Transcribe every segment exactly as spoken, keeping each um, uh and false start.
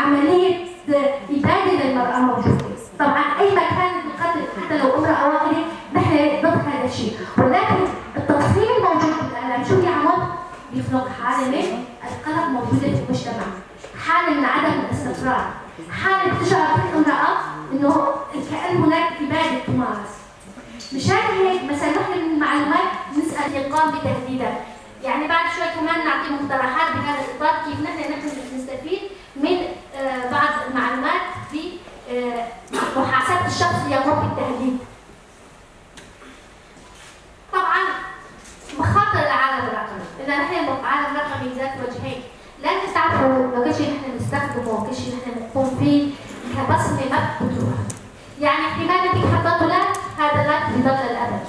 عملية إبادة للمرأة موجودة. طبعًا أي مكان القتل حتى لو امرأة واحدة نحن ضد هذا الشيء، ولكن التصميم الموجود بالإعلام شو بيعمل؟ بيخلق حالة من القلق موجودة في المجتمع، حالة من عدم الاستقرار، حالة بتشعر كل امرأة إنه كأن هناك إبادة تمارس. مشان هيك مثلًا نحن من المعلومات نسأل اللي قام بتهديدك، يعني بعد شوي كمان نعطي مقترحات بهذا الإطار كيف نحن نحن نستفيد من آه، بعض المعلومات في آه، محاسبة الشخص اللي يقوم بالتهديد. طبعًا مخاطر العالم الرقمي، إذا نحن عالم رقمي ذات وجهين، لازم تعرفوا لو كل شيء نحن نستخدمه وكل شيء نحن نقوم فيه كبصمة ما بتروح. يعني احتمال بدك حطيته لايك، هذا اللايك بيضل للأبد.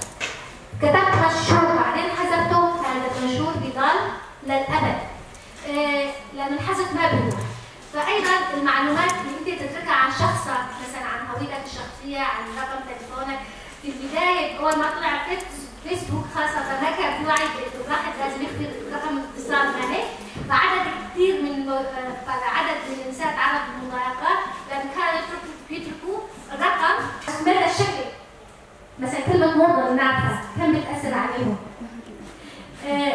كتبت منشور بعدين حذفته، هذا المنشور بيضل للأبد. إيه، لأنه الحذف ما بيروح. فأيضًا المعلومات اللي أنت تتركها عن شخصك، مثلًا عن هويتك الشخصية، عن رقم تليفونك، في البداية أول ما طلع فيس-، فيسبوك خاصة ما كان في وعي بأنه الواحد لازم يخفي رقم الاتصال، ما هيك؟ فعدد كثير من الم-، فعدد من النساء تعرض للمضايقات لأنه كانوا يتركوا، يتركوا الرقم. من الشكل مثلًا كلمة موضة بنعرفها كم بتأثر عليهم. آه،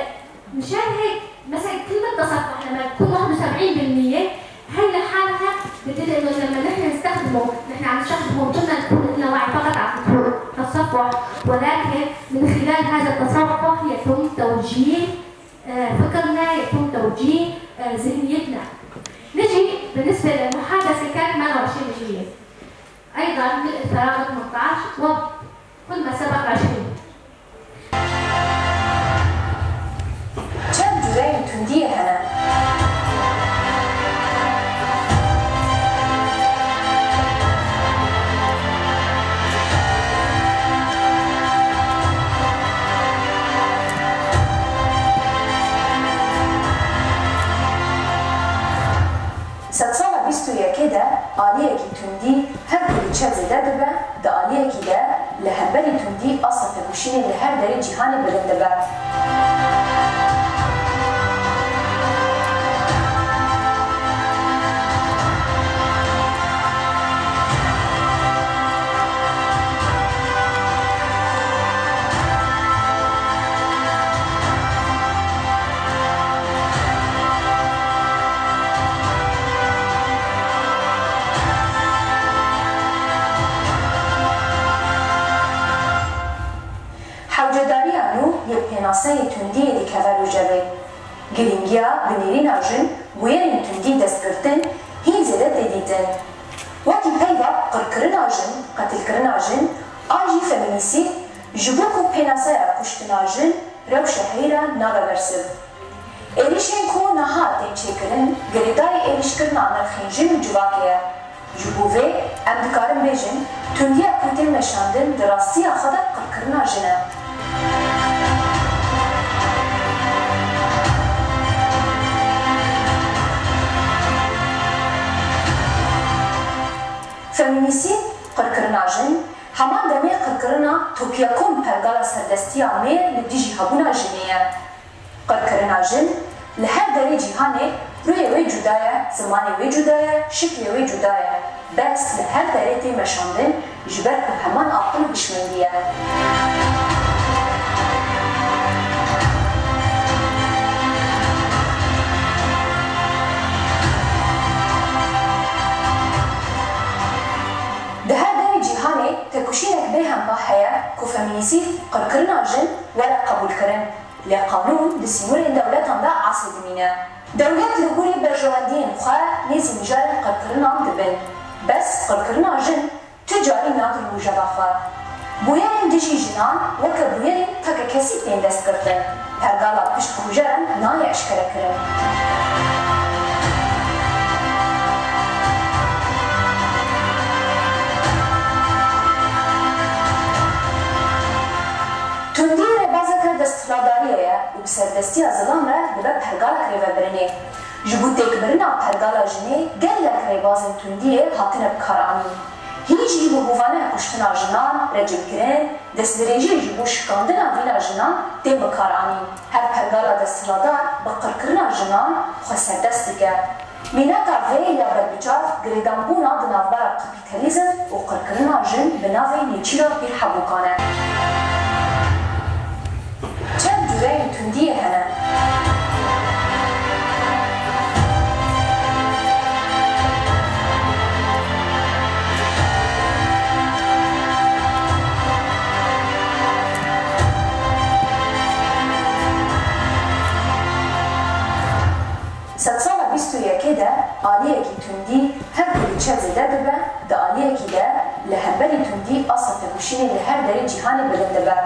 مشان هيك مثلًا كلمة تصفح لما تكون واحد وسبعين بالمية، هي لحالها بتدل إنه لما نحن نستخدمه، نحن عم نستخدمه بدون ما نكون لنا وعي، فقط عم نقول تصفح، ولكن من خلال هذا التصفح يتم توجيه، آه، فكرنا، يتم توجيه، آه، ذهنيتنا. نجي بالنسبة للمحادثة كانت ثمانية وعشرين بالمية. أيضًا ملء الفراغ ثمنتعش وكل ما سبق عشرين. Çend cûreyên tundiyê hene? Sedsala bîst û yekê de aliyekî tundî her ku diçe zêde dibe, di aliyekî de li hemberî tundî asta têkoşînê li her derê cîhanê bilind dibe. Hewcedariya nû yê pênaseyê tundiyê dikeve rojevê. Girîngiya binêrîna jin bûyerên tundî destgirtin hîn zêde tê dîtin. Wekî peyva qirkirina jin, qetilkirina jin an jî femînîsîd ji bo ku pênaseya kuştina jin rewşa heyî re nabe bersiv. Êrîşên ku niha tên çêkirin, girêdayî êrîşkirina nirxên jin û civakê ye. Ji bo vê, em dikarin bêjin, tundiya ku tê meşandin di rastiya xwe de qirkirina jin e. Femînîsîd, qirkirina jin, heman demê qirkirina top yekum pergala serdestiya mêr li dijî hebûna jinê ye. Qirkirina jin li her derê cîhanê rûyê wê cuda ye, zimanê wê cuda ye, şiklê wê cuda ye. Bes li her derê tê meşandin, ji ber ku heman aqil û hişmendî ye. Di her derê cîhanê tekoşînek bêhempa heye ku femînîsîd, qirkirina jin, were qebûlkirin. Lê qanûn di sînorên dewletan de asê dimîne. Dewlet li gorî berjewendiyên xwe nêzî mijarên qirkirinan dibin. Bes qirkirina jin tu carî nagrin rojeva xwe. Bûyerên dijî jinan weke bûyerên takekesî tên destgirtin. Pergala pişt kujeran nayê eşkerekirin. Tundî rêbazeke desthilatdariyê ye û bi serdestiya zilam re dibe pergalek rêvebirinê. Ji bo têkbirina pergala jinê gelek rêbazên tundiyê hatine bikaranîn. Hîn jî bi hovane kuştina jinan, recimkirin, destdirêjî ji bo şikandina vîna jinan tên bikaranîn. Her pergala desthilatdar bi qirkirina jinan xwe serdest dike. Mînaka vê ya berbiçav girêdanbûna di navbera kapîtalîzm û qirkirina jin bi navê nêçîra pîrhebûkan e. Çend cûreyên tundiyê hene. Sedsala bîst û yekê de aliyekî tundî her ku diçe zêde dibe, di aliyekî de li hemberî tundî asta tepişînê li her derê cîhanê bilind dibe.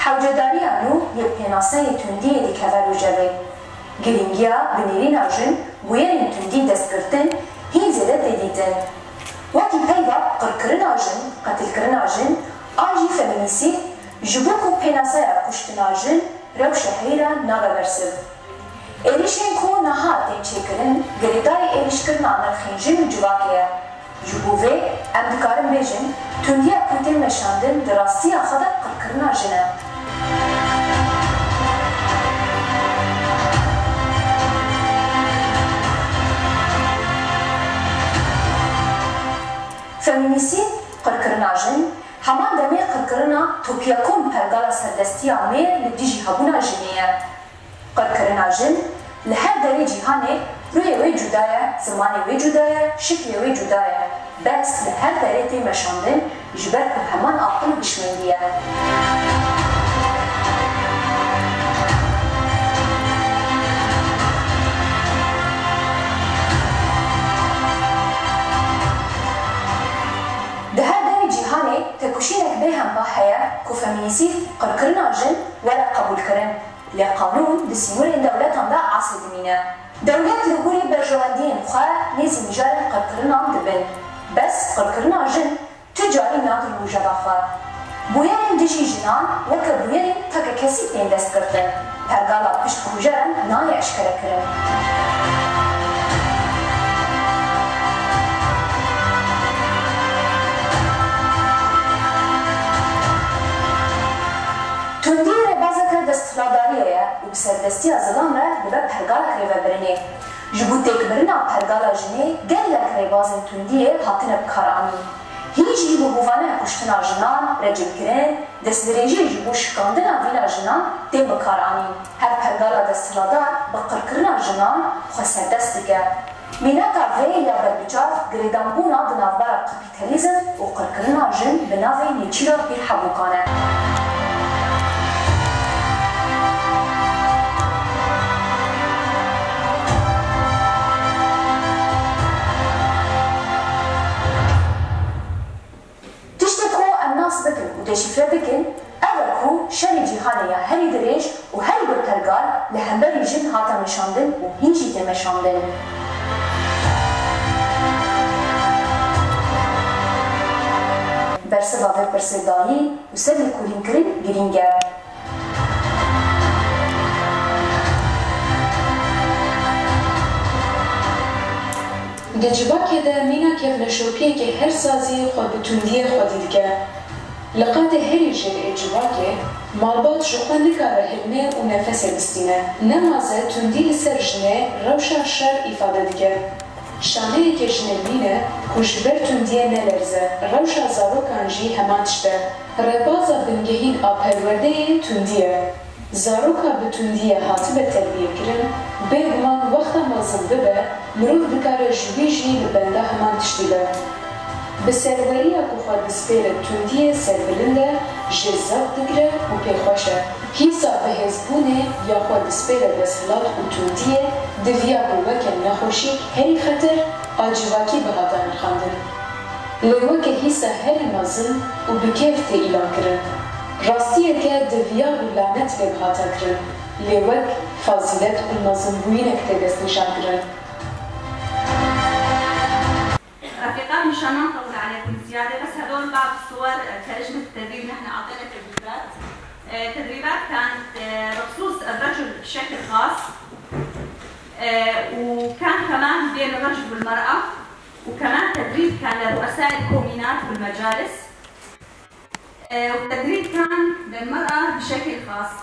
Hewcedariya nû yê pênaseyê tundiyê dikeve rojevê. Girîngiya binêrîna jin bûyerên tundî destgirtin hîn zêde tê dîtin. Wekî peyva qirkirina jin, qetilkirina jin an jî femînîsîd ji bo ku pênaseya kuştina jin rewşa heyî re nabe bersiv. Êrîşên ku niha tên çêkirin, girêdayî êrîşkirina nirxên jin û civakê ye. Ji bo vê, em dikarin bêjin, tundiya ku tê meşandin di rastiya xwe de qirkirina jin e. Femînîsîd, qirkirina jin, heman demê qirkirina topiya kom pergala serdestiya mêr li dijî hebûna jinê ye. Qirkirina jin li her derê cîhanê rûyê wê cuda ye, zimanê wê cuda ye, şiklê wê cuda ye. Bes li her derê tê meşandin, ji ber ku heman aqil û hişmendî ye. Di her derê cîhanê têkoşînek bêhempa heye ku femînîsîd qirkirina jin were qebûlkirin. Lê qanûn di sînorên dewletan de asê dimîne. Dewlet li gorî berjewendiyên xwe nêzî mijarên qirkirinan dibin. Bes qirkirina jin tu carî nakin rojeva xwe. Bûyerên dijî jinan weke bûyerên takekesî tên destgirtin. Pergala pişt kujeran nayê eşkerekirin. Tundî rêbazeke desthilatdariyê ye û bi serdestiya zilam re dibe pergalek rêvebirinê. Ji bo têkbirina pergala jinê gelek rêbazên tundiyê hatine bikaranîn. Hîn jî bi hovane kuştina jinan, recimkirin, destdirêjî ji bo şikandina vîna jinan tên bikaranîn. Her pergala desthilatdar bi qirkirina jinan xwe serdest dike. Mînaka vê ya berbiçav girêdanbûna di navbera kapîtalîzm û qirkirina jin bi navê nêçîra pîrhebûkan e. Tiştê ku em nas bikin û deşîfre bikin, ev e ku şerê cîhanê ya herî dirêj û herî bi pergal li hemberî jin hate meşandin û hîn jî tê meşandin. Bersiva vê pirsê dayîn û ser lêkolînkirin girîng e. Di civakê de mîna kevneşopiyeke her sazî xwe bi tundiyê xwedî dike. Li qatê herî jêr ê civakê, malbat ji xwe nikare hilmê û nefesê bistîne. Nemaze tundî li ser jinê rewşa şer îfade dike. Şaneyeke jinê nîne ku ji ber tundiyê nelerze, rewşa zarokan jî heman tişt e. Rêbaza bingehîn a perwerdeyê tundî ye. Zaroka bi tundiyê hatibe terbiyekirin, bêguman wexta mezin bibe, mirov dikare ji wî jî li benda heman tiştî be. Bi serweriya ku xwe dispêre tundiyê serbilind e, jê zewq digre û pê xweş e. Hîsa bihêzbûnê ya xwe dispêre desthilat û tundiyê, diviya ku weke nexweşiyek herî xeter a civakî bihata nirxandin. Lê weke hîsa herî mezin û bi kêf tê îlankirin. Rastiyeke diviya û lanet lê hate kirin, lê wek fazîlet û mezinbûyînek tê destnîşankirin. رفيقات، مشان ما نطول عليكم زيادة، بس هدول بعض الصور كلجنة التدريب نحن أعطينا تدريبات. آه، تدريبات كانت، آه، بخصوص الرجل بشكل خاص. آه، وكان كمان بين الرجل والمرأة، وكمان تدريب كان لرؤساء الكومينات والمجالس. آه، وتدريب كان للمرأة بشكل خاص.